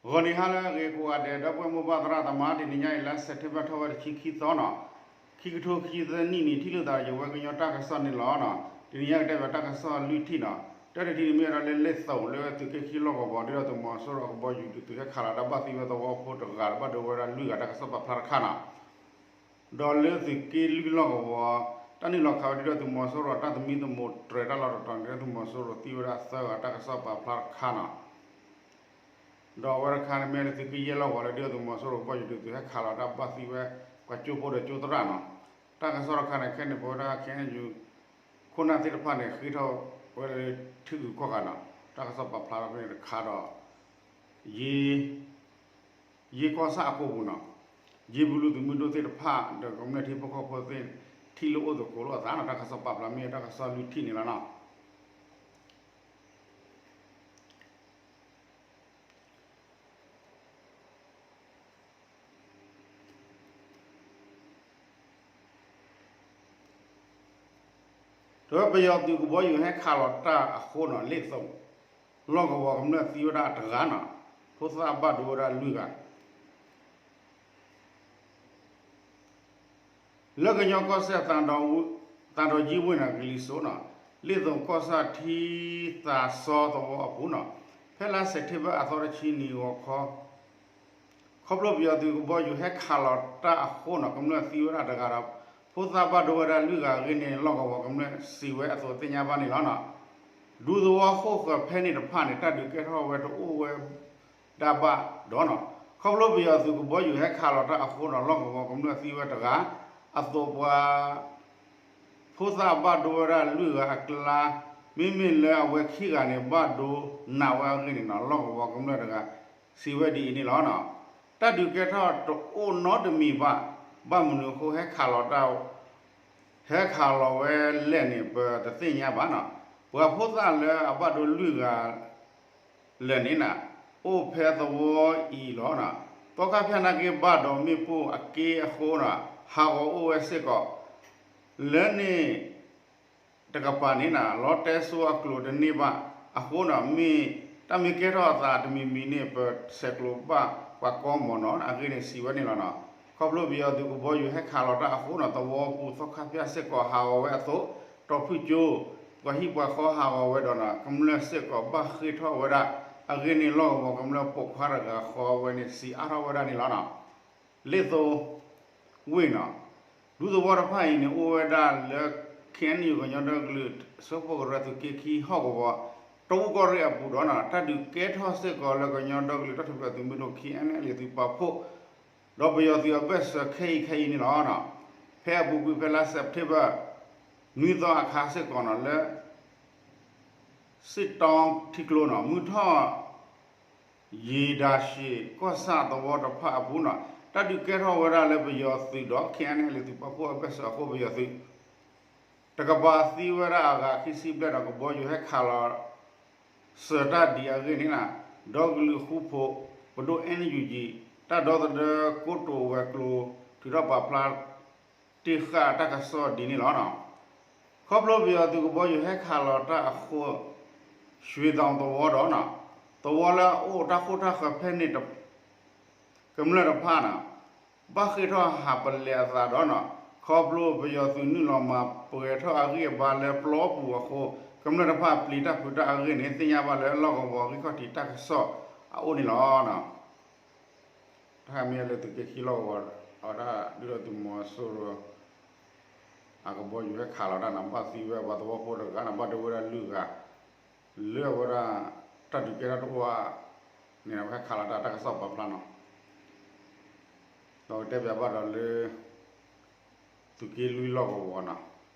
ဂီၤနံၤဟါလၢအဂ့ၤကိးဂၤဒဲး ဒီပုၢ်ဝဲၢ်မိၢ်ပၢ်သရၣ်သမါ တနံၤညါအံၤလါစဲးပထ့ဘၢၣ်ထီၣ်ဝဲတဆံခံသီနီၤ, ခံကထိခံဆံသၢနံၣ်န့ၣ် ထံၣ်လိာ်သးဒီးယဝဲကညီတၢ်ကစီၣ်န့ၣ်လီၤနီၤ. တနံၤညါကတဲဘၣ်တၢ်ကစီၣ်လွံၢ်ထံၣ်နီၤ, တၢတထံၣ်န့ၣ်မ့ၢ်ဝဲဒၣ်လၢလ့ၣ်သိၣ်လၢသုးက့ခံလီၢ်ကဝီၤ ဒုၣ်ဒါသုးမီၤစိရိၤအကဘီယူၤဒုးသုးဟဲခးလီၤတၢ်ဘၣ်သံဝဲသဝီဖိတဂၤ ဘၣ်ဒိဝဲဒၣ်လွံၢ်ဂၤတၢ်ကစီၣ်ပာ်ဖျါတခါနီၤ. ဒီးလၢသုးက့လွံၢ်လီၢ်ကဝီၤ တၢ်နုာ်လီၤခးဝဲဒၣ်ဒုၣ်ဒါသုးမီၤစိရိၤတၢ်သမံသမိးတြဲၤတၢ်လီၢ်တတီၤန့ၣ် ဒုၣ်ဒါသုးမီၤစိရိၤသံဝဲဒၣ်သၢဂၤတၢ်ကစီၣ်ပာ်ဖျါတခါနီၤ. ဒီးအဝဲတခါန့ၣ်မ့ၢ်လၢသုးက့ယဲၢ်လီၢ်ကဝီၤလၢဒုၣ်ဒါသုးမီၤစိရိၤကဘီယူၤဒုးသုးဟဲခးလီၤတၢ်ဘၣ်သံဝဲ ပှၤကၠိဖိဒီးကၠိသရၣ်နီၤ. တၢ်ကစီၣ်တခါန့ၣ် ခဲန့ၣ်ပဝဲဒၣ် ခ့ၣ်အဲၣ်ယူၣ် ခိၣ်နၢ်သ့ၣ်တဖၣ်န့ၣ် ဃ့ထီၣ်ဝဲလၢထံဂုၤကီၢ်ဂၤနီၤ. တၢ်ကစီၣ်ပာ်ဖျါထီၣ်ဖဲန့ၣ်တခါဒီး ယ့ ယ့ကီၢ်ဆၣ်အကိာ်ပူၤနီၤ, ယ့ဘလူသုးမုၢ်ဒိၣ်သ့ၣ်တဖၣ်ဒီးကမျၢၢ်ထံဖိကီၢ်ဖိသ့ၣ် ထံၣ်လိာ်အိၣ်သကိးလိာ်အသးနီၤ. တၢ်ကစီၣ်ပာ်ဖျါမ့ၢ်တၢ်ကစီၣ်လွံၢ်ထံၣ်န့ၣ်လီၤနီၤ. ဒီးပယီၤသုးကဘီယူၤဟဲခးလီၤတၢ်အဃိနီၤ လ့ၣ်သိၣ် လီၢ်ကဝီၤကမျၢၢ်သံဝဲဒၣ်တဂၤနီၤ, ဖိသၣ်ဘၣ်ဒိဝဲဒၣ်လွံၢ်ဂၤ လၢကညီကီၢ်စဲၣ် သံတောင်ကြီးဝ့ၢ်နီၤ ကလံၤစိးနီၤ, လ့ၣ်သိၣ်ကီၢ်ဆၣ်ထံသးစီသဝီအပူၤနီၤ, ဖဲလါစဲးပထ့ဘၢၣ်အသီတဆံနံၤဂီၤခီ ခီဖျိပယီၤသုးကဘီယူၤဟဲခးလီၤတၢ်အဃိနီၤ ကမျၢၢ်သံဝဲဒၣ်တဂၤဒီး ဖိသၣ်ဘၣ်ဒိဝဲဒၣ်လွံၢ်ဂၤအဂ့ၢ်န့ၣ် လီၢ်ကဝီၤကမျၢၢ်စံးဝဲအသိးသ့ၣ်ညါဘၣ်န့ၣ်လီၤနီၤ. ဒူသဝီဃိၣ်ဃၢၤဖဲန့ၣ်တဖၣ်န့ၣ် တၢ်ဒုးကဲထီၣ်ဝဲတအိၣ်ဝဲ ဒၣ်ဘၣ်ဒီးနီၤ, ခီဖျိပယီၤသုးကဘီယူၤဟဲခးလီၤတၢ်အဃိနီၤ လီၢ်ကဝီၤကမျၢၢ်သံဝဲတဂၤ, အသိးပှၤ ဖိသၣ်ဘၣ်ဒိဝဲဒၣ်လွံၢ်ဂၤအကျါ, မ့မ့ၢ်လၢအဝဲခံဂၤန့ၣ် ဘၣ်ဒိနးဝဲအဂ့ၢ်န့ၣ်နီၤ လီၢ်ကဝီၤကမျၢၢ်တဂၤ စံးဝဲဒ်အံၤန့ၣ်လီၤ. တၢ်ဒုးကဲထီၣ်တအိၣ်နီတမံၤဘၣ်, ဘၣ်မနုၤအဃိဟဲခးလီၤတၢ် ဟဲခးလီၤဝဲလဲၣ်န့ၣ် ပတသ့ၣ်ညါဘၣ်နီၤ. ပှၤဖိသၣ်လၢအဘၣ်ဒိလွံၢ်ဂၤ လၢာ်န့ၣ်နီၤ, အိၣ်ဖဲသဝီအံၤလီၤ. သီခါဖၠၣ်နာ်က့ဘၣ်ဒီးမ့ၣ်ပိၢ်အက့အဃိနီၤ, ဟးဂီၤအိၣ်ဝဲစ့ၢ်ကီး, လၢန့ၣ်တကပၤန့ၣ်နီၤ လီတဲစိအကျိၤတန့ၢ်ဘၣ်အဃိနီၤ, မ့ၢ်တၢ်မ့ၢ်ကဲထီၣ်အသးတမံၤမံၤန့ၣ် ပဆဲးကျိးဘၣ်ပှၤကိးမုၢ်နီၤ အဂ့ၢ်န့ၣ်စံးဝဲန့ၣ်လီၤနီၤ. ခီဖျိပယီၤသုးကဘီယူၤဟဲခးလီၤတၢ်အဃိနီၤ သဝီပူၤသီခါဖၠၣ်စ့ၢ်ကီးဟးဂီၤဝဲအသိး, တီၤဖုၣ်ကၠိ ပှၤဟံၣ်ပှၤဃီဟးဂီၤဝဲဒီးနီၤ ကမျၢၢ်စ့ၢ်ကီးဘၣ်ဃ့ၢ်ထီၣ်ဝဲဒၣ်အဂ့ၢ်န့ၣ် လီၢ်ကဝီၤကမျၢၢ်ပိာ်ခွါတဂၤဃီဝဲန့ၣ် စံးအါထီၣ်ဝဲဒၣ်န့ၣ်လီၤနီၤ. လ့ၣ်သိဝ့ၢ်နီၤ, ဒူသဝီတဖၣ်အံၤန့ၣ် အိၣ်ဝဲဒၣ်လၢ ခ့ၣ်အဲၣ်ယူၣ် ကညီဒီကလုာ်စၢဖှိၣ်ကရၢသုးက့ခံဟီၣ်ကဝီၤ တဝူကီၢ်ရ့ၣ်အပူၤဒီးနီၤ တၢ်ဒုးကဲထီၣ်စ့ၢ်ကီးလၢကညီဒီကလုာ်တၢ်ထူၣ်ဖျဲးသုးမုၢ်ဒိၣ် ခ့ၣ်အဲၣ်ယူၣ် သုးပာ်ဖှိၣ် ဒီးပယီၤသုးအဘၢၣ်စၢၤခဲအံၤခဲအံၤန့ၣ်လီၤ. ဖဲအပူၤကွံာ်ဖဲလါစဲးပထ့ဘၢၣ် နွံသီအခါစ့ၢ်ကီးနီၤ လၢ စ့ၣ်တီထံကျိနီၤ မုၢ်ထီၣ် ယံၤဒါၡ့ၣ် ကီၢ်ဆၣ်သဝီတဖၣ်အပူၤနီၤ တၢ်ဒုးကဲထီၣ်ဝဲဒၣ်လၢပယီၤသုးဒီး ခ့ၣ်အဲၣ်ယူၣ် သုးပာ်ဖှိၣ်အဘၢၣ်စၢၤအဃိ ပယီၤသုး တကပၤသံဝဲဒၣ်အဂၤခံဆံဘျဲၣ်ဒီး ကဘီယူၤဟဲခးလီၤ စၢၤတၢ်ဒံးအဂ့ၢ်န့ၣ်နီၤ ဒီကလုာ်ဃူဖိး ပဒိၣ် NUG တၢ်ဒီသဒၢကိတိာ်ဝဲၤကျိၤ ထုးထီၣ်ပာ်ဖျါ တ့ၢ်ဃာ်တၢ်ကစီၣ်ဒ်န့ၣ်လီၤ. ခီဖျိပယီၤသုးကဘီယူၤဟဲခးလီၤတၢ်အဃိ ရွှေတောင်သဝီဒီးနီၤ သဝီလၢအအိၣ်တၢ်ဃိၣ်တၢ်ဃၢၤဖဲန့ၣ် ကမျၢၢ်တဖၣ်နီၤ ဘၣ်ဃ့ၢ်ထီၣ်ဟးပလဲၤအသးဒီးနီၤ ခီဖျိပယီၤသုးနုာ်လီၤမၤပှဲၤထီၣ်အဂံၢ်အဘါလၢပျီပူၤအဃိ ကမျၢၢ်တဖၣ်ပျံၤတၢ်ဖုးတၢ်အဂ့ၢ်န့ၣ် သ့ၣ်ညါဘၣ်လၢလီၢ်ကဝီၤဂံၢ်ခီၣ်ထံးတၢ်ကစီၣ်အအိၣ်န့ၣ်လီၤ. တၢ်မ့ၢ်လၢသုးက့ခံလီၢ်ကဝီၤ အဝဲဒၣ်ဒုၣ်ဒါသုးမီၤစိရိၤ အကဘီယူၤဟဲခးလီၤတၢ်နီၤ ဘၣ်သံဝဲပှၤသဝီဖိတဂၤနီၤ ဘၣ်ဒိဝဲဒၣ်လွံၢ်ဂၤ လၢအဝဲဒၣ် တၢ်ဒုးကဲထီၣ်တအိၣ်ဘၣ်န့ၣ် အဝဲဟဲခးလီၤတၢ် တၢ်ကစီၣ်ပာ်ဖျါနီၤ ဒီးကတဲပၠးဘၣ်ဒီးလၢ သုးက့လွံၢ်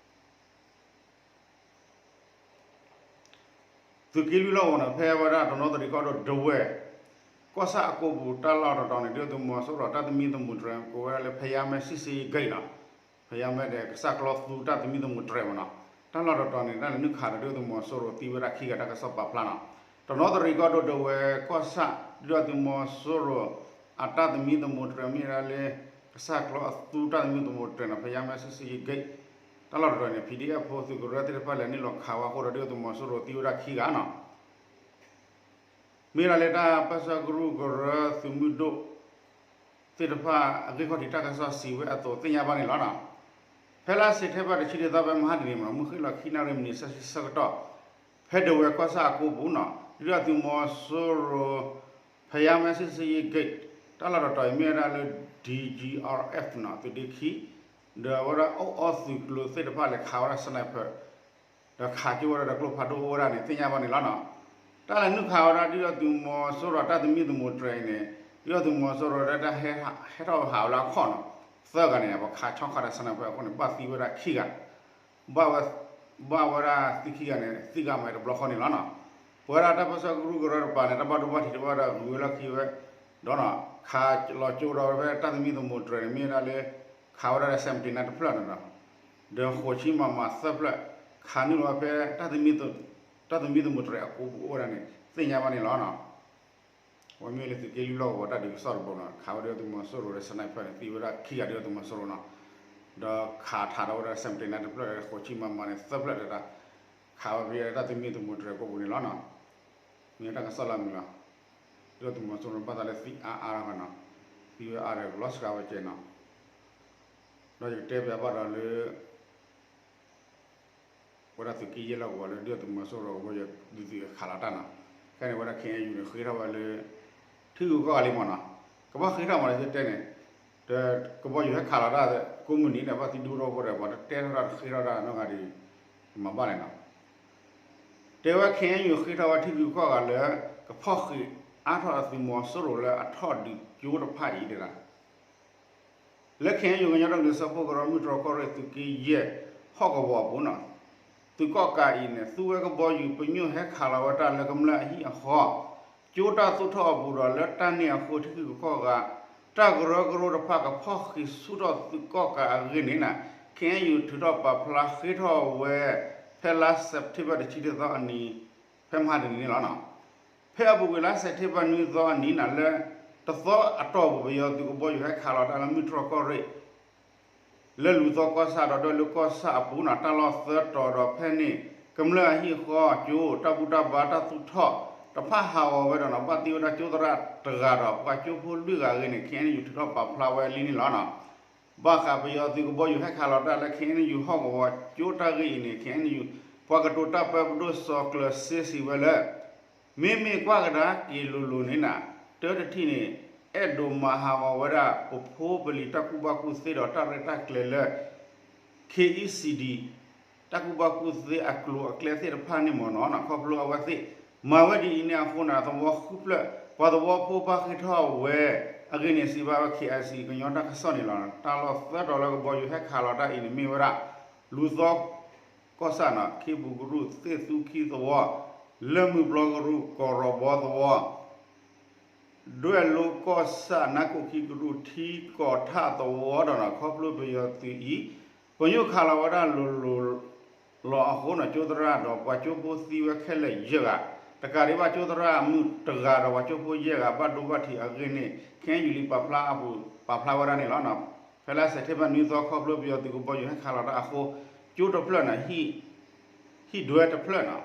လီၢ်ကဝီၤနီၤ သုးက့လွံၢ်လီၢ်ကဝီၤန့ၣ် ဖဲဝဲဒၣ်တနီသရံၣ်ကီၢ်ဒိၣ်ဒဝဲၢ် ကီၢ်ဆၣ်အကိာ်ပူၤတၢ်လီၢ်တတီၤန့ၣ် ဒုၣ်ဒါသုးမီၤစိရိၤတၢ်သမံသမိးတြဲၤ ကိးဝဲဒၣ်လၢ ဖယါမဲ စစ်ဆေးရေးဂိတ် နီၤ ဖယါမဲဒီး ကစၢ်ကျီသူတၢ်သမံသမိးတြဲၤမနီၤ တၢ်လီၢ်တတီၤန့ၣ် တၢ်လဲၤနုာ်ခးဒီးဒုၣ်ဒါသုးမီၤစိရိၤသံဝဲဒၣ်ခံဂၤတၢ်ကစီၣ်ပာ်ဖျါနီၤ တနီသရံၣ်ကီၢ်ဒိၣ်ဒဝဲၢ်ကီၢ်ဆၣ် ဒုၣ်ဒါသုးမီၤစိရိၤ အတၢ်သမံသမိးတြဲၤမ့ၢ်ဝဲဒၣ်လၢ ကစၢ်ကျီအသူတၢ်သမံသမိးတြဲၤနီၤ ဖယါမဲ စစ်ဆေးရေးဂိတ် တၢ်လီၢ်တတီၤန့ၣ် PDF ဖိသုးကရၢသ့ၣ်တဖၣ်လဲၤနုာ်လီၤခးဝဲအဃိဒီး ဒုၣ်ဒါသုးမီၤစိရိၤသံဝဲဒၣ်ခံဂၤနီၤ မ့ၢ်ဒၣ်လၢတၢ်ပၢဆှၢကရူၢ်ကရၢသုးမုၢ်ဒိၣ်သ့ၣ်တဖၣ်အဂ့ၢ်ခီၣ်ထံးတၢ်ကစီၣ်စံးဝဲအသိးသ့ၣ်ညါဘၣ်န့ၣ်လီၤ. ဖဲလါစဲးပထ့ဘၢၣ်တဆံတသီ ဖဲမဟါတနံၤန့ၣ်မ့ၢ်နီၤ မုၢ်ဃ့ၢ်လီၤခံနၣ်ရံၣ်မံးနံးသၢဆံဆၢကတီၢ် ဖဲဒဝဲၢ်ကီၢ်ဆၣ်အကိပူၤနီၤ ဒုၣ်ဒါသုးမီၤစိရိၤ ဖယါမဲ စစ်ဆင်ရေးဂိတ် တၢ်လီၢ်တတီၤအံၤမ့ၢ်ဝဲဒၣ်လၢ ဒီးဝဲဒၣ်အိၣ်အီသုးကျိၤသ့ၣ်တဖၣ်လဲၤခးဝဲဒၣ် sniper ဒီးခးက့ၤဝဲဒၣ်ဒီးကျိဖးဒိၣ်အိၣ်ဝဲဒၣ်န့ၣ် သ့ၣ်ညါဘၣ်န့ၣ်လီၤနီၤ. တၢ်လဲၤနုာ်ခးဝဲဒၣ်ဒုၣ်ဒါသုးမီၤစိရိၤတၢ်သမံသမိးတြဲၤအံၤန့ၣ် ဒုၣ်ဒါသုးမီၤစိရိၤလၢတၢ်ဟဲထီၣ်ဟးဝဲလၢအခီၣ်နီၤ သၢဂၤန့ၣ် ပှၤခးဆီခးဒီး sniper အဃိန့ၣ် ဘၣ်သံဝဲဒၣ်ခံဂၤ ဘၣ်ဝဲဒၣ်သံခံဂၤန့ၣ် သံဂၤမးတဘျီဃီန့ၣ်လီၤနီၤ. ပဝဲဒၣ်တၢ်ပၢဆှၢကရူၢ်ကရၢတပၤန့ၣ် တၢ်ဘၣ်ဒိဘၣ်ထံးတအိၣ်ဝဲဒၣ် ဂုၤဝဲလီၢ်ခံဝဲ ဒီးနီၤ ခးလီၤကၠိဒီးဝဲတၢ်သမံသမိးတြဲၤန့ၣ် မ့ၢ်ဝဲဒၣ်လၢ ခးဝဲဒၣ်ဒီး seventy-nine တဖျၢၣ်နီၤ ဒီးဃိးဆံ မမ သၢဖျၢၣ် ခးနုာ်လီၤဝဲဖဲ တၢ်သမံသမိးတြဲၤအကိပူၤအိၣ်ဝဲဒၣ်န့ၣ် သ့ၣ်ညါဘၣ်န့ၣ်လီၤနီၤ. အဝဲမ့ၢ်လၢသုးက့လွံၢ်လီၢ်ကဝီၤတၢ်ဒုးကစီၣ်တဘိနီၤ ခးဝဲဒၣ်ဒုၣ်ဒါသုးမီၤစိရိၤဒီး sniper န့ၣ် သံဝဲဒၣ်ခံဂၤဒုၣ်ဒါသုးမီၤစိရိၤနီၤ ဒီးခးထးထီၣ်ဝဲဒၣ် seventy-nine တဖျၢၣ်ဒီး ဃိးဆံ မမ န့ၣ် သၢဖျၢၣ်တဒၣ် ခးဝဲဖဲတၢ်သမံသမိးတြဲၤကိပူၤန့ၣ်လီၤနီၤ. မ့ၢ်တၢ်ကစီၣ်လၢအမုာ်လီၤ. ဒုၣ်ဒါသုးမီၤစိရိၤဘၣ်သးလၢသံအါအါထီၣ်ဃီနီၤ သံဝဲအါဒီးလီၤစှၤဝဲကဲနီၤ ဒီးယကတဲပျးဘၣ်ဒီးလၢ ဝဲဒၣ်သုးက့ယဲၢ်လီၢ်ကဝီၤလၢဒုၣ်ဒါသုးမီၤစိရိၤကဘီယူၤဒုးသုးခးလီၤတၢ်နီၤ ခဲန့ၣ်ဝဲဒၣ် ခ့ၣ်အဲၣ်ယူၣ်န့ၣ် ဃ့ထီၣ်ဝဲလၢ ထံဂုၤကီၢ်ဂၤလံမ့ၢ်နီၤ ကဘၣ်ဃ့ထီၣ်မးလၢသုတဲန့ၣ် ဒီးကဘီယူၤဟဲခးလီၤတၢ်ကိးမုၢ်နံၤဒီး ဘၣ်သံဒူထီၣ်ဖိဒီး ပှၤတတဲထီၣ်တၢ်တဃ့ထီၣ်တၢ်နီတဂၤဒီး မၤဘၣ်လဲၣ်နီၤ တဲဝဲ ခ့ၣ်အဲၣ်ယူၣ်ဃ့ထီၣ်ဝဲထံဂုၤကီၢ်ဂၤလၢ ကဖီၣ်ဃံးအါထီၣ်သုးမီၤစိရိၤလၢအထီၣ်ဒုးကၠိတဖၣ်အံၤဒၣ် လၢ ခ့ၣ်အဲၣ်ယူၣ် ကညီဒီကလုာ်စၢဖှိၣ်ကရၢ မုၢ်တြီၢ်ကီၢ်ရ့ၣ်သုးက့ယဲၢ်ဟီၣ်ကဝီၤအပူၤနီၤ သုးကီၣ်ကးအံၤန့ၣ် သူဝဲကဘီယူၤပညိၣ်ဟဲခးလီၤဝဲတၢ်လၢကမျၢၢ်အဟံၣ်အဃီ ကၠိတၢ်သူၣ်ထီၣ်အပူၤဒီးလၢတၢ်န့ၣ်အဃိ ထံဂုၤကီၢ်ဂၤ တၢ်ကရၢကရိတဖၣ်ကဖီၣ်ဃံးဆူၣ်ထီၣ်သုးကီၣ်ကးအဂ့ၢ်န့ၣ်နီၤ ခ့ၣ်အဲၣ်ယူၣ် ထုးထီၣ်ပာ်ဖျါဃ့ထီၣ်ဝဲ ဖဲလါစဲးပထ့ဘၢၣ်တဆံတသီအနံၤ ဖဲမဟါတနံၤန့ၣ်လီၤနီၤ ဖဲအပူၤကွံာ်လါစဲးပထ့ဘၢၣ်နွံသီအနံၤန့ၣ် လၢတသီအတီၢ်ပူၤ ပယီၤသုးကဘီယူၤဟဲခးလီၤတၢ်လၢမုၢ်တြီၢ်ကီၢ်ရ့ၣ် လၢလူၤသီကီၢ်ဆၣ်ဒီးဒွဲၣ်လိၤကီၢ်ဆၣ်အပူၤနီၤ တၢ်လီၢ်သၢတီၤဒီးဖဲန့ၣ် ကမျၢၢ်အဟံၣ်အဃီကၠိ တၢ်ဘူၣ်တၢ်ဘါတၢ်သူၣ်ထီၣ် တဖၣ်ဟးဂီၤဝဲဒီးနီၤ ဘၣ်သံဝဲဒၣ်ကၠိသရၣ်တဂၤဒီးပှၤကၠိဖိလွံၢ်ဂၤအဂ့ၢ်န့ၣ် ခ့ၣ်အဲၣ်ယူၣ် ထုးထီၣ်ပာ်ဖျါဝဲလံန့ၣ်လီၤနီၤ ဘၣ်ဃးပယီၤသုးကဘီယူၤဟဲခးလီၤတၢ်လၢ ခ့ၣ်အဲၣ်ယူၣ် ဟီၣ်ကဝီၤကၠိတၢ်ဂ့ၢ်အံၤန့ၣ် ခ့ၣ်အဲၣ်ယူၣ် ပှၤကတိၤတၢ်ပၢ ပဒိၣ်စီၤကျၢၤစ့စံးဝဲလၢ မ့မ့ၢ်ကွၢ်ကဒါက့ၤလိၤလိၤန့ၣ်နီၤ တၢတထံၣ်န့ၣ် အဲၣ်ဒိးမၤဟးဂီၤဝဲဒၣ် ပဖိပလံၤတၢ်ကူၣ်ဘၣ်ကူၣ်သ့ဒီးတၢ်ရဲၣ်တၢ်ကျဲၤလၢ ခ့ၣ်အံၣ်စံၣ်ဒံၣ် တၢ်ကူၣ်ဘၣ်ကူၣ်သ့အကျိၤအကျဲသ့ၣ်တဖၣ်န့ၣ်မ့ၢ်နီၤ ခီဖျိအဝဲသ့ၣ် မၤဝဲဒ်အံၤန့ၣ်အဃိန့ၣ် သဝီဃုဖျၢၣ် ပှၤသဝီဖိဘၣ်ဃ့ၢ်ထီၣ်ဝဲအဂ့ၢ်န့ၣ် စံးဘၣ်ဝဲ ခ့ၣ်အံၣ်စံၣ် ကညီတၢ်ကစီၣ်န့ၣ်လီၤ. တၢ်လီၢ်သၢတီၤလၢကဘီယူၤဟဲခးလီၤတၢ်အံၤန့ၣ် မ့ၢ်ဝဲဒၣ် လူၤသီ ကီၢ်ဆၣ်နီၤ ခ့ပူၤကရူၢ် သ့ၣ်သူခံသဝီ လၢၢ်မုၢ်ပျီကရူၢ် ကီၢ်ရီၣ်ဘီသဝီ ဒွဲၣ်လိၤကီၢ်ဆၣ် နါကိၣ်ခံကရူၢ် ထံကီၢ်ထၣ်သဝီဒီးနီၤ ခီဖျိပယီၤသုးအံၤ ပညိၣ်ခးလီၤဝဲဒၣ်လိၤလိၤလီၤအဃိနီၤ ကၠိသရၣ်ဒီးပှၤကၠိဖိသံဝဲခဲလၢာ်ယဲၢ်ဂၤ တကးဒံးဘၣ်ကၠိသရၣ်အမုၣ်တဂၤဒီးပှၤကၠိဖိယဲၢ်ဂၤ ဘၣ်ဒိဘၣ်ထံးအဂ့ၢ်န့ၣ် ခ့ၣ်အဲၣ်ယူၣ်လံပာ်ဖျါအပူၤ ပာ်ဖျါဝဲဒၣ်န့ၣ်လီၤ. ဖဲလါစဲးပထ့ဘၢၣ်နွံသီ ခီဖျိပယီၤသုးကဘီယူၤဟဲခးလီၤတၢ်အဃိ ကၠိတဖျၢၣ်န့ၣ် ဟံၣ်ဒွဲတဖျၢၣ်နီၤ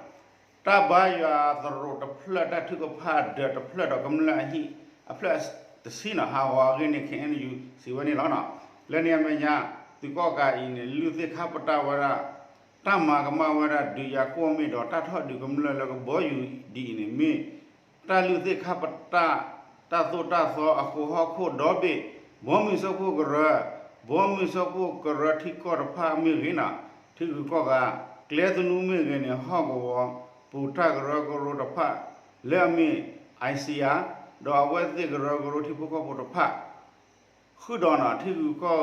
တၢ်ဘါယွၤသရိာ်တဖျၢၣ် တၢ်ထုကဖၣ်ဒၢးတဖျၢၣ်ဒီးကမျၢၢ်အဟံၣ်အဖျၢၣ်တဆံနီၤ ဟးဂီၤအဂ့ၢ်န့ၣ် ခ့ၣ်အဲၣ်ယူၣ် စံးဝဲန့ၣ်လီၤ. လၢန့ၣ်အမဲာ်ညါ သုးကီၣ်ကးအံၤန့ၣ် လုၢ်သ့ၣ်ခါပတာ်ဝဲဒၣ် တၢ်မၤကမၣ်ဝဲဒၣ် ဒုးယၤကိၣ်မ့ၢ်ဒီး တၢ်ထီၣ်ဒုးကမျၢၢ်လၢကဘီယူၤဒ်အံၤန့ၣ် မ့ၢ် တၢ်လုၢ်သ့ၣ်ခါပတာ် တၢ်သိၣ်တၢ်သီအဃိ ဟီၣ်ခိၣ်ဒီဘ့ၣ် ဘီမုၢ်စၢဖှိၣ်ကရၢ ဘီမုၢ်စၢဖှိၣ်ကရၢထံကီၢ်တဖၣ်မ့ၢ်ဂ့ၤနီၤ ထံဂုၤကီၢ်ဂၤ ကျဲသနူမ့ၢ်ဂ့ၤန့ၣ် ဟီၣ်ကဝီၤပူၤတၢ်ကရၢကရိတဖၣ် လၢအမ့ၢ် ICR ဒီးအဝဲသ့ၣ်ကရၢကရိထံဖိကီၢ်ဖိတဖၣ် ဃုာ်ဒီးနီၤ ထံဂုၤကီၢ်ဂၤဂ့ၢ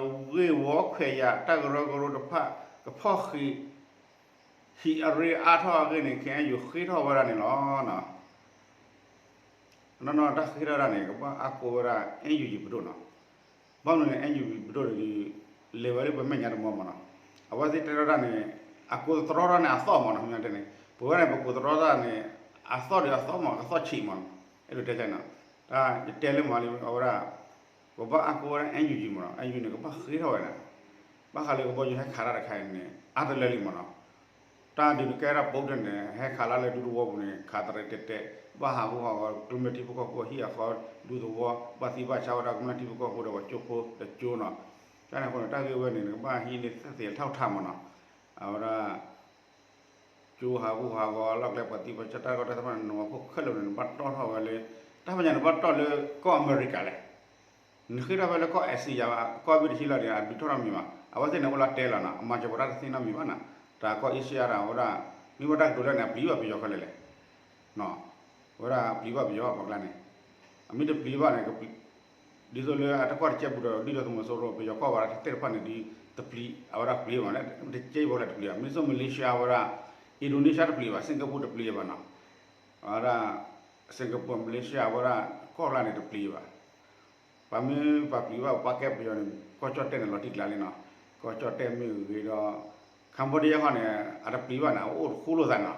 ်ဝီခွဲးယာ် တၢ်ကရၢကရိတဖၣ် ကဖီၣ်ဃံး ဟံၣ်အရ့အါထီၣ်အဂ့ၢ်န့ၣ် ခ့ၣ်အဲၣ်ယူၣ်ဃ့ထီၣ်ဝဲဒၣ်န့ၣ်လီၤ. နီၢ်နီၢ်တၢ်ဃ့ထီၣ်ဒၣ်န့ၣ် ကဘၣ်အါကိးဝဲဒၣ် NUG ပဒိၣ်နီၤ. ဘၣ်မနုၤန့ၣ် NUG ပဒိၣ်န့ၣ် လဲၤဝဲလၢပမဲာ်ညါတမီၤမးနီၤ. အဝဲသ့ၣ်တဲထီၣ်ဒၣ်န့ၣ် အကိးသတြီထီၣ်န့ၣ် အသီၣ်မးနီၤ မ့ၢ်တဲန့ၣ် ပဝဲန့ၣ် ပကိးသတြီထီၣ်န့ၣ် အသီၣ်ဒီးအသီၣ်မး ကသီၣ်ဆံးမးနီၤ. အဲၣ်ဒိးတဲန့ၣ် တၢ်ယတဲလၢမးလံ အဝဲဒၣ် ပဘၣ်အါကိးဝဲဒၣ် NUG မးနီၤ. NUG န့ၣ် ကဘၣ်ဃ့ထီၣ်ဝဲဒၣ် ဘၣ်ဃးလၢကဘီယူၤဟဲခးတၢ်တခါအံၤန့ၣ် အါတလၢလံမးနီၤ. တၢ်ဒုးန့ၣ်ကဲဒၣ် Putin န့ၣ် ဟဲခးလၢလၢဒူသဝီပူၤန့ၣ် ခးတရဲၣ်တဲာ်တဲာ် ဘၣ်ဟးဂူာ်ဟးဂီၤ ကမျၢၢ်ထံဖိကီၢ်ဖိဟံၣ်အဃီ ဒူသဝီ ဘၣ်သံဘၣ်ဆါဝဲဒၣ်ကမျၢၢ်ထံဖိကီၢ်ဖိဒီး ပှၤကၠိဖိတကၠိနီၤ. တၢ်န့ၣ်အဃိန့ၣ် တၢ်ဂ့ၢ်ဝဲန့ၣ် နကဘၣ်ဟံးန့ၢ်သ့ၣ်သ့ၣ်ထီၣ်ထါမးနီၤ. အဝဲဒၣ် ကၠိဟးဂူာ်ဟးဂီၤ လီၢ်ကျဲပှၤသံပှၤဆါတၢ်ကီတၢ်တဖၣ်န့ၣ် နဝၤဖိခဲလၢာ်န့ၣ် နဘၣ်တီၣ်ထီၣ်ဝဲလၢ တၢ်ဖဲညါန့ၣ် ဘၣ်တီၣ်လၢကီၢ်အမဲရကၤလဲၣ်. နဃ့ထီၣ်ဖဲလၢကီၢ် Asia ဘၣ် ကီၢ်ဘ့ၣ်တဆံလီၤဒီး အဒုးထီၣ်ထီၣ်မံၤဘၣ်. အဝဲသ့ၣ်န့ၣ် အိၣ်လၢတဲလီၤနီၤ အမၤစၢၤပှၤတၢ်တသ့နီတမံၤဘၣ်နီၤ. တၢ်ကီၢ် Asia တၢ်ဝဲဒၣ် မ့ၢ်ဝဲတၢ်ကတိၤလၢန့ၣ် အပျံၤဘၣ်ပယီၤခဲလၢာ်လဲၣ်. ဝဲဒၣ်ပျံၤဘၣ်ပယီၤပှၤကျါန့ၣ် အမ့ၢ်တပျံၤဘၣ်န့ၣ် ဒ်သိးလၢအတကွၢ်တစဲးပူၤဒီး ဒ်သိးသုးမီၤစိရိၤ ပယီၤကီၢ်ဝဲဒၣ်တၢ်တဖၣ်န့ၣ်ဒီး တပျံၤ အဝဲဒၣ်ပျံၤဘၣ်န့ၣ် တစဲးဖိလၢတပျံၤဘၣ်. မ့ၢ်စိ Malaysia ဝဲဒၣ် Indonesia တပျံၤဘၣ် Singapore တပျံၤဘၣ်နီၤ. အဝဲဒၣ် Singapore Malaysia ဝဲဒၣ် ကီၢ်ကျါန့ၣ်တပျံၤဘၣ်. ပှၤမ့ၢ်ပှၤပျံၤဘၣ်ပှၤကဲပယီၤန့ၣ် ကီၢ်ကၠီၣ်တဲၣ်န့ၣ်လီၤတံၢ်ကျါလံနီၤ. ကီၢ်ကၠီၣ်တဲၣ်မ့ၢ်ဂ့ၤဒီး Cambodia ခီန့ၣ် အတပျံၤဘၣ်န့ၣ် အအိၣ်တဃူလိာ်သးနီၤ.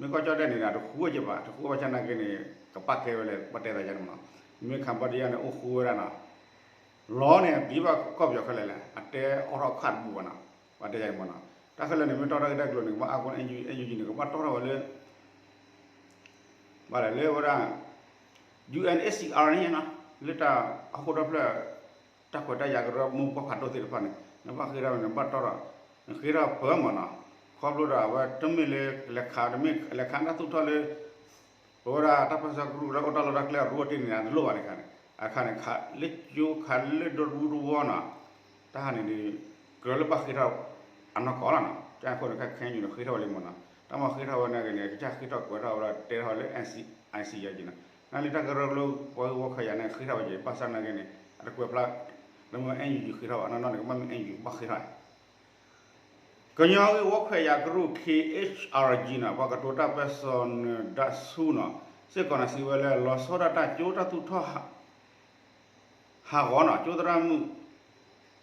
မ့ၢ်ကီၢ်ကၠီၣ်တဲၣ်န့ၣ် အတဃူဝဲက့ၤဘၣ် တဃူဝဲဘၣ်ဆၣ်နာ်က့န့ၣ် ကပၣ်ကဲဝဲလဲၣ် ဘၣ်တဲသးယါန့ၣ်မနီၤ. မ့ၢ် Cambodia န့ၣ် အိၣ်ဃူဝဲဒၣ်နီၤ. လီၤန့ၣ် ပျံၤဘၣ်ကီၢ်ပယီၤခဲလၢာ်လဲၣ် အတဲအိးထီၣ်ခၣ်တဘူၣ်ဘၣ်နီၤ. ဘၣ်တဲယါန့ၣ်မနီၤ. တၢ်ခဲလၢာ်န့ၣ် မ့ၢ်တီၣ်ထီၣ်က့ၤတၢ်ကျိၤန့ၣ် ကဘၣ်အါကီ NUG န့ၣ် ကဘၣ်တီၣ်ထီၣ်ဝဲလၢ ဘၣ်လဲၣ်လၢဝဲဒၣ် UNHCR န့ၣ်နီၤ လၢတၢ်ဟီၣ်ခိၣ်ဒီဖျၢၣ် တၢ်ခွဲးတၢ်ယာ်ကရၢမိၢ်ပှၢ်ဖးဒိၣ်သ့ၣ်တဖၣ်န့ၣ် နဘၣ်ဃ့ထီၣ်န့ၣ် နဘၣ်တီၣ်ထီၣ် နဃ့ထီၣ်ပၢၢ်မးနီၤ. ခီဖျိဒီးအဝဲတမ့ၢ်လၢလဲၤခး တမ့ၢ်လဲၤခးတၢ်သူၣ်ထီၣ်လၢ ပဝဲဒၣ်တၢ်ပၢဆှၢကရူၢ်လၢအိၣ်တၢ်လီၢ်တၢ်ကျဲအရူအတ့ၢ်န့ၣ် အတလိၣ်ဘၣ်န့ၣ်ခါန့ၣ် အခါန့ၣ် ခးလၢကၠိခးလၢဒိတဝူတဝီနီၤ. တၢ်ဟးန့ၣ်ဒီး ကြၢးလၢဘၣ်ဃ့ထီၣ်အနီၢ်ကီၢ်လီၤနီၤ. ကၢ်အဃိန့ၣ် ခဲခဲအံၤန့ၣ် ဃ့ထီၣ်ဝဲလံမးနီၤ. တၢ်မၤဃ့ထီၣ်ဝဲန့ၣ်ဂ့ၤန့ၣ် ကစၢ်ဃ့ထီၣ်ကွဲးထီၣ်ဝဲဒၣ်တဲထီၣ်လၢ ICRC ယၤက့ၤနီၤ. နာ်လၢတၢ်ကရၢကရိပှၤဂ့ၢ်ဝီခွဲးယာ်န့ၣ် ဃ့ထီၣ်ဝဲက့ၤ ဘၣ်ဆၣ်နာ်က့န့ၣ် အတကွဲးဖျါ လၢမ့ၢ် NUG ဃ့ထီၣ်ဘၣ်နီၢ်နီၢ်န့ၣ် ကဘၣ်မ့ၢ် NUG ဘၣ်ဃ့ထီၣ် ကညီဂ့ၢ်ဝီခွဲးယာ်ကရူၢ် KHRG နီၤ ပှၤကတိၤတၢ်ပၢဆှၢ နၢၤဒါဆူနီၤ စ့ၢ်ကီးန့ၣ်စံးဝဲလၢ လီၤဆီဒၣ်တၢ်ကၠိတၢ်သူၣ်ထီၣ် ဟးဂီၤနီၤ ကၠိသရၣ်မုၣ်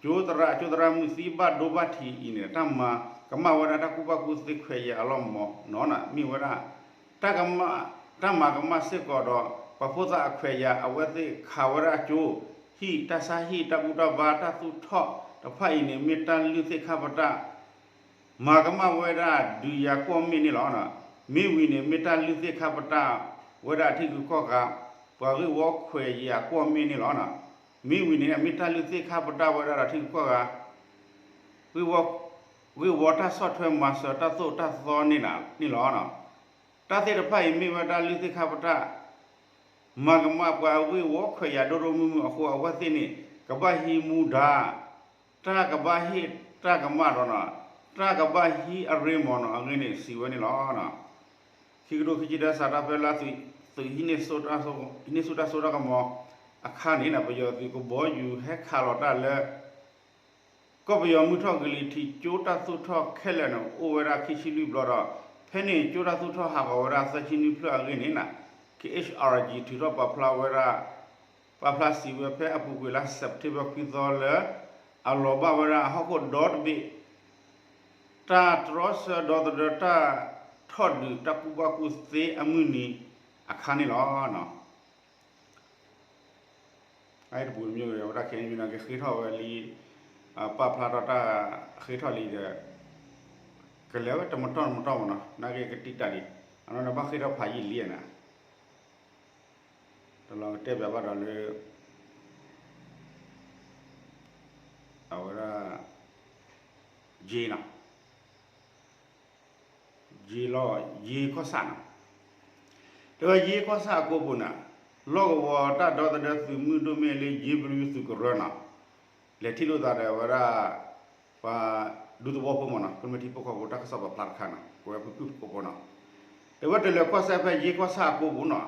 ကၠိသရၣ် ကၠိသရၣ်မုၣ်သံဘၣ်ဒိဘၣ်ထံးအံၤန့ၣ် တၢ်မၤကမၣ်ဝဲဒၣ်တၢ်ကူၣ်ဘၣ်ကူၣ်သ့ခွဲးယာ်အလီၢ်မနီၤနီၤ မ့ၢ်ဝဲဒၣ် တၢ်ကမၣ် တၢ်မၤကမၣ်စ့ၢ်ကီးဒီး ပှၤဖိသၣ်အခွဲးယာ်အဝဲသ့ၣ်ခးဝဲဒၣ်ကၠိ ဟံၣ်တၢ်ဆါဟံၣ်တၢ်ဘူၣ်တၢ်ဘါတၢ်သူၣ်ထီၣ်တဖၣ်အံၤန့ၣ် မ့ၢ်တၢ်လုၢ်သ့ၣ်ခါပတာ် မၤကမၣ်ဝဲဒၣ်ဒုးယၤကွီၢ်မ့ၢ်န့ၣ်လီၤ. မ့ၢ်ဝံၤန့ၣ် မ့ၢ်တၢ်လုၢ်သ့ၣ်ခါပတာ်ဝဲဒၣ်ထံဂုၤကီၢ်ဂၤ ပှၤဂ့ၢ်ဝီခွဲးယာ်ကွီၢ်မ့ၢ်န့ၣ်လီၤ. မ့ၢ်ဝံၤန့ၣ် မ့ၢ်တၢ်လုၢ်သ့ၣ်ခါပတာ်ဝဲဒၣ်ဒီးထံဂုၤကီၢ်ဂၤ ဂ့ၢ်ဝီတၢ်ဆီၣ်ထွဲမၤစၢၤတၢ်သိၣ်တၢ်သီန့ၣ်လီၤ. တၢ်သ့ၣ်တဖၣ်အံၤမ့ၢ်ဝဲတၢ်လုၢ်သ့ၣ်ခါပတာ် မၤကမၣ်ပှၤဂ့ၢ်ဝီခွဲးယာ်ဒိၣ်ဒိၣ်မုၢ်မုၢ်အဃိ အဝဲသ့ၣ်န့ၣ် ကဘၣ်ဟံးမူဒါ တၢ်ကဘၣ်ဟ့ၣ်တၢ်ကမၣ်ဒီးနီၤ တၢ်ကဘၣ်ဟံးအရ့မီၤနီၤ အဂ့ၢ်န့ၣ် စံးဝဲန့ၣ်လီၤ. ခံကထိခံဆံတၢ စးထီၣ်ဖဲလၢ သုးဟံးန့ၢ်ဆူၣ်တၢ်စိတၢ်ကမီၤအခါန့ၣ် ပယီၤသုးကဘီယူၤဟဲခးလီၤတၢ်လၢ ကီၢ်ပယီၤမုၢ်ထီၣ်ကလံၤထံး ကၠိတၢ်သူၣ်ထီၣ်ခဲလၢာ်န့ၣ် အိၣ်ဝဲဒၣ်ခံဆံလွံၢ်ဘျီဒီး ဖဲန့ၣ်ကၠိတၢ်သူၣ်ထီၣ်ဟးဂီၤဝဲဒၣ်သၢဆံနွံဖျၢၣ်အဂ့ၢ်န့ၣ်နီၤ KHRG ထုးထီၣ်ပာ်ဖျါဝဲဒၣ် ပာ်ဖျါစံးဝဲဖဲအပူၤကွံာ်လါစဲးပထ့ဘၢၣ်ခွံသီလၢ အလီၤဘၣ်ဝဲဒၣ်ဟီၣ်ခိၣ်ဒီတဘ့ၣ် တၢ်တြီဆၢဒီသဒၢတၢ်ထီၣ်ဒုးတၢ်ကူၣ်ဘၣ်ကူၣ်သ့အမုၢ်နံၤအခါန့ၣ်လီၤ. အတပူၤတမံၤဝဲဒၣ် ခဲအံၤ ကဃ့ထီၣ်ဝဲလံ ပာ်ဖျါထီၣ်တၢ်ဃ့ထီၣ်လံဒီး ကလဲၤဝဲတမတီၢ်တမတီၢ်မးနီၤ နာ်က့ကတံာ်တာ်လံ အနီၢ်နီၢ်ဘၣ်ဃ့ထီၣ်ဖးယံာ်လံနီၤ တလီၤကတဲဘၣ်ဘၣ်ဒီးလၢ အဝဲဒၣ် ယ့နီၤ ယ့လီၤ ယ့ကီၢ်ဆၣ်နီၤ တဲဝဲယ့ကီၢ်ဆၣ်အကိပူၤန့ၣ် လီၢ်ကဝီၤတၢ်ဒီသဒၢသုးမုၢ်ဒိၣ်မ့ၢ်လၢယ့ဘလူသုးကရၢနီၤ လဲၤထံၣ်လိာ်သးဒီးဝဲဒၣ် ပှၤဒူသဝီဖိမးနီၤ ကမျၢၢ်ထံဖိကီၢ်ဖိတၢ်ကစီၣ်ပာ်ဖျါတခါနီၤ ကွဲးဝဲဖုၣ်ဖုၣ်ဖိဖိနီၤ တဲဝဲတလၢၤကီၢ်စဲၣ်ဖဲယ့ကီၢ်ဆၣ်အကိပူၤနီၤ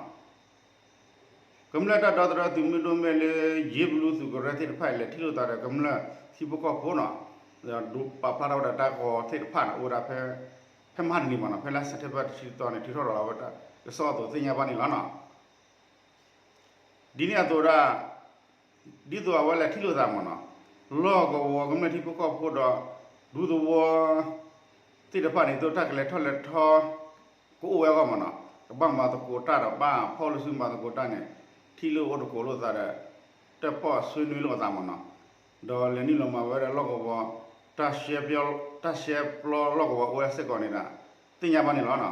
ကမျၢၢ်တၢ်ဒီသဒၢသုးမုၢ်ဒိၣ်မ့ၢ်လၢ ယ့ဘလူသုးကရၢသ့ၣ်တဖၣ်အံၤ လဲၤထံၣ်လိာ်သးဒီးကမျၢၢ်ထံဖိကီၢ်ဖိနီၤ ဒီးပာ်ဖျါထီၣ်ဝဲဒၣ်တၢ်ဂီၤသ့ၣ်တဖၣ်န့ၣ် အိၣ်ဝဲဒၣ်ဖဲ ဖဲမဟါတနံၤမးနီၤ ဖဲလါစဲးပထ့ဘၢၣ်တဆံတသီန့ၣ် ထုးထီၣ်လီၤဝဲဒၣ် ကစီၣ်အသိးသ့ၣ်ညါဘၣ်န့ၣ်လီၤနီၤ ဒ်န့ၣ်အသိးဒၣ် ဒ်သိးအဝဲလဲၤထံၣ်လိာ်သးမးနီၤ လီၢ်ကဝီၤကမျၢၢ်ထံဖိကီၢ်ဖိဒီး ဒူသဝီသ့ၣ်တဖၣ်န့ၣ် ဒ်သိးတၢ်ကလဲၤထီၣ်လဲၤထီ ကအိၣ်ဝဲအဂီၢ်မးနီၤ ကဘၣ်မၤသကိးတၢ်ဒီး ဘၣ်ဖီၣ်လိာ်စုမၤသကိးတၢ်န့ၣ် ထံၣ်လိာ်အိၣ်သကိးလိာ်သးဒီး တၢၣ်ပီၣ်ဆွေးနွေးလိာ်အသးမးနီၤ ဒီးလဲၤနုာ်လီၤမၤဝဲဒၣ်လီၢ်ကဝီၤ တၢ်ရှဲပျီလီၢ်ကဝီၤအိၣ်ဝဲစ့ၢ်ကီးန့ၣ်ဒီး သ့ၣ်ညါဘၣ်န့ၣ်လီၤ.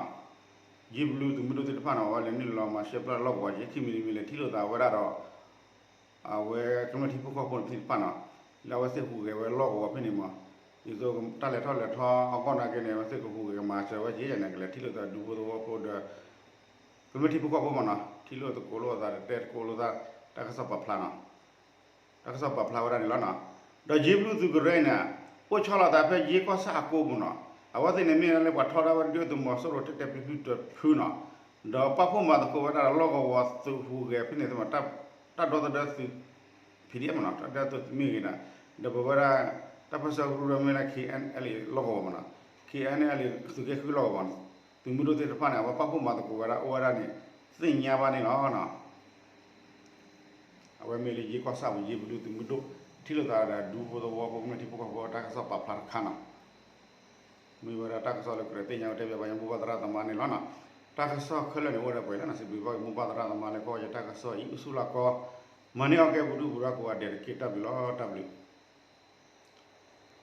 ယ့ဘလူသုးမုၢ်ဒိၣ်သ့ၣ်တဖၣ်န့ၣ် အဝဲလဲၤနုာ်လီၤမၤရှဲပျၢ်လီၢ်ကဝီၤ ယဲခံမံၤတမံၤလဲၤထံၣ်လိာ်သးဝဲဒၣ်ဒီး အဝဲကမျၢၢ်ထံဖိကီၢ်ဖိသ့ၣ်တဖၣ်န့ၣ် လၢအဝဲသ့ၣ်ဟူးဂဲၤဝဲလီၢ်ကဝီၤဖဲန့ၣ်မး, ဒ်သိးတၢ်လဲၤထီၣ်လဲၤထီအဂီၢ်နာ်က့န့ၣ် အဝဲသ့ၣ်ကဟူးဂဲၤကမၤစၢၤဝဲက့ယဲန့ၣ် ကလဲၤထံၣ်လိာ်သးဒူဖိသဝီဖိဒီး ကမျၢၢ်ထံဖိကီၢ်ဖိမးနီၤ ထံၣ်လိာ်သကိးလိာ်သးဒီးတဲသကိးလိာ်သး တၢ်ကစီၣ်ပာ်ဖျါနီၤ တၢ်ကစီၣ်ပာ်ဖျါဝဲဒၣ်န့ၣ်လီၤနီၤ. ဒီးယ့ဘလူသုးကရၢန့ၣ် အိၣ်ဆီလီၤသးဖဲယ့ကီၢ်ဆၣ်အကိပူၤနီၤ, အဝဲသ့ၣ်န့ၣ်မ့ၢ်လၢပှၤထီဒါဝဲဒုၣ်ဒါသုးမီၤစိရိၤတဲာ်တဲာ်ဖျုးဖျုးတဖုနီၤ, ဒီးပာ်ဖှိၣ်မၤသကိးဝဲဒၣ်ဒီးလီၢ်ကဝီၤသုးဟူးဂဲၤဖဲန့ၣ်သ့ၣ်မး တၢ်ဒီသဒၢသုး PDF မးနီၤ တၢ်ဒီသဒၢသုးမ့ၢ်ဂ့ၤနီၤ, ဒီးပဝဲဒၣ် တၢ်ပၢၢ်ဆၢကရူၢ်မ့ၢ်လၢ KNLA လီၢ်ကဝီၤမးနီၤ, KNLA သုးက့ဃုလီၢ်ကဝီၤမးနီၤ, သုးမုၢ်ဒိၣ်သ့ၣ်တဖၣ်န့ၣ် အဝဲပာ်ဖှိၣ်မၤသကိးဝဲဒၣ်အိၣ်ဝဲဒၣ်န့ၣ် သ့ၣ်ညါဘၣ်န့ၣ်လီၤနီၤ. အဝဲမ့ၢ်လၢယ့ကီၢ်ဆၣ်ပူၤ ယ့ဘလူသုးမုၢ်ဒိၣ် ထံၣ်လိာ်သးဒီးဒူဖိသဝီဖိကမျၢၢ်ထံဖိကီၢ်ဖိတၢ်ကစီၣ်ပာ်ဖျါတခါနီၤ. မ့ၢ်ဝဲဒၣ်တၢ်ကစီၣ်လၢကြၢးသ့ၣ်ညါဝဲတဲဘၣ်ယမိၢ်ပၢ်သရၣ်သမါန့ၣ်လီၤနီၤ. တၢ်ကစီၣ်ခဲလၢာ်န့ၣ်အိၣ်ဝဲဒၣ်ပှဲၤလီၤနီၤ, စံးဘျုးဘၣ်က့ၤမိၢ်ပၢ်သရၣ်သမါလၢကီၢ်ယတၢ်ကစီၣ်အံၤ အိၣ်ဆူၣ်လၢကီ မၤန့ၢ်အီၣ်ကဲပူၤဒူပူၤဒီးကိးဂၤဒဲးတက့ၢ် တၢ်ဘျုးလီၤ တၢ်ဘျုး